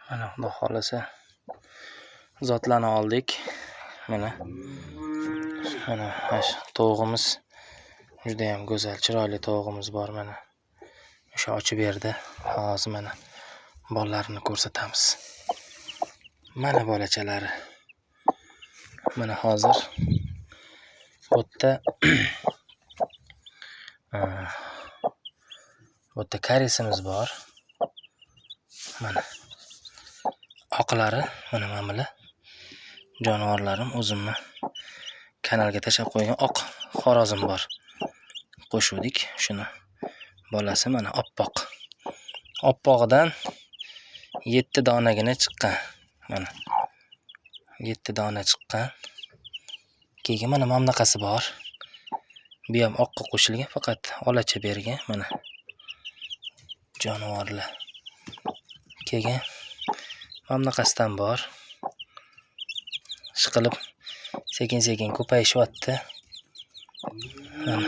Mana, Xudo xohlasa, zotlarni oldik. Mana. Mana shu tovug'imiz juda ham go'zal, chiroyli tovug'imiz bor mana. O'sha ochib berdi. Hozir mana bolalarini ko'rsatamiz. Mana bolachalari. Mana hozir bu yerda bu yerda koreysimiz bor. Mana oqlari, mana bular jonivorlarim, o'zimni kanalga tashlab qo'ygan oq xo'rozim bor. Qo'shuvdik shuni. Bolasi mana oppoq. Oppog'idan 7 donagina chiqqan. Mana 7 dona chiqqan. Keyin mana bunaqasi bor. Bu ham oqqa qo'shilgan, faqat olacha bergan mana. Jonivorlar. Keyin mana bunaqasidan bor. Ishqilib sekin-sekin ko'payishyapti. Mana.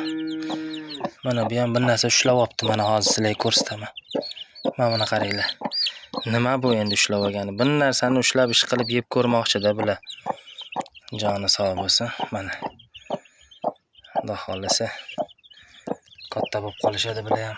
Mana bu ham bir narsa ushlab olibdi. Mana hozir sizlarga ko'rsataman. Mana buni qaranglar. Nima bu endi ushlab olgani? Bir narsani ushlab ish qilib yeb ko'rmoqchida bular. Joni sog' bo'lsin. Mana. Xudo xohlasa, katta bo'lib qolishadi bular ham.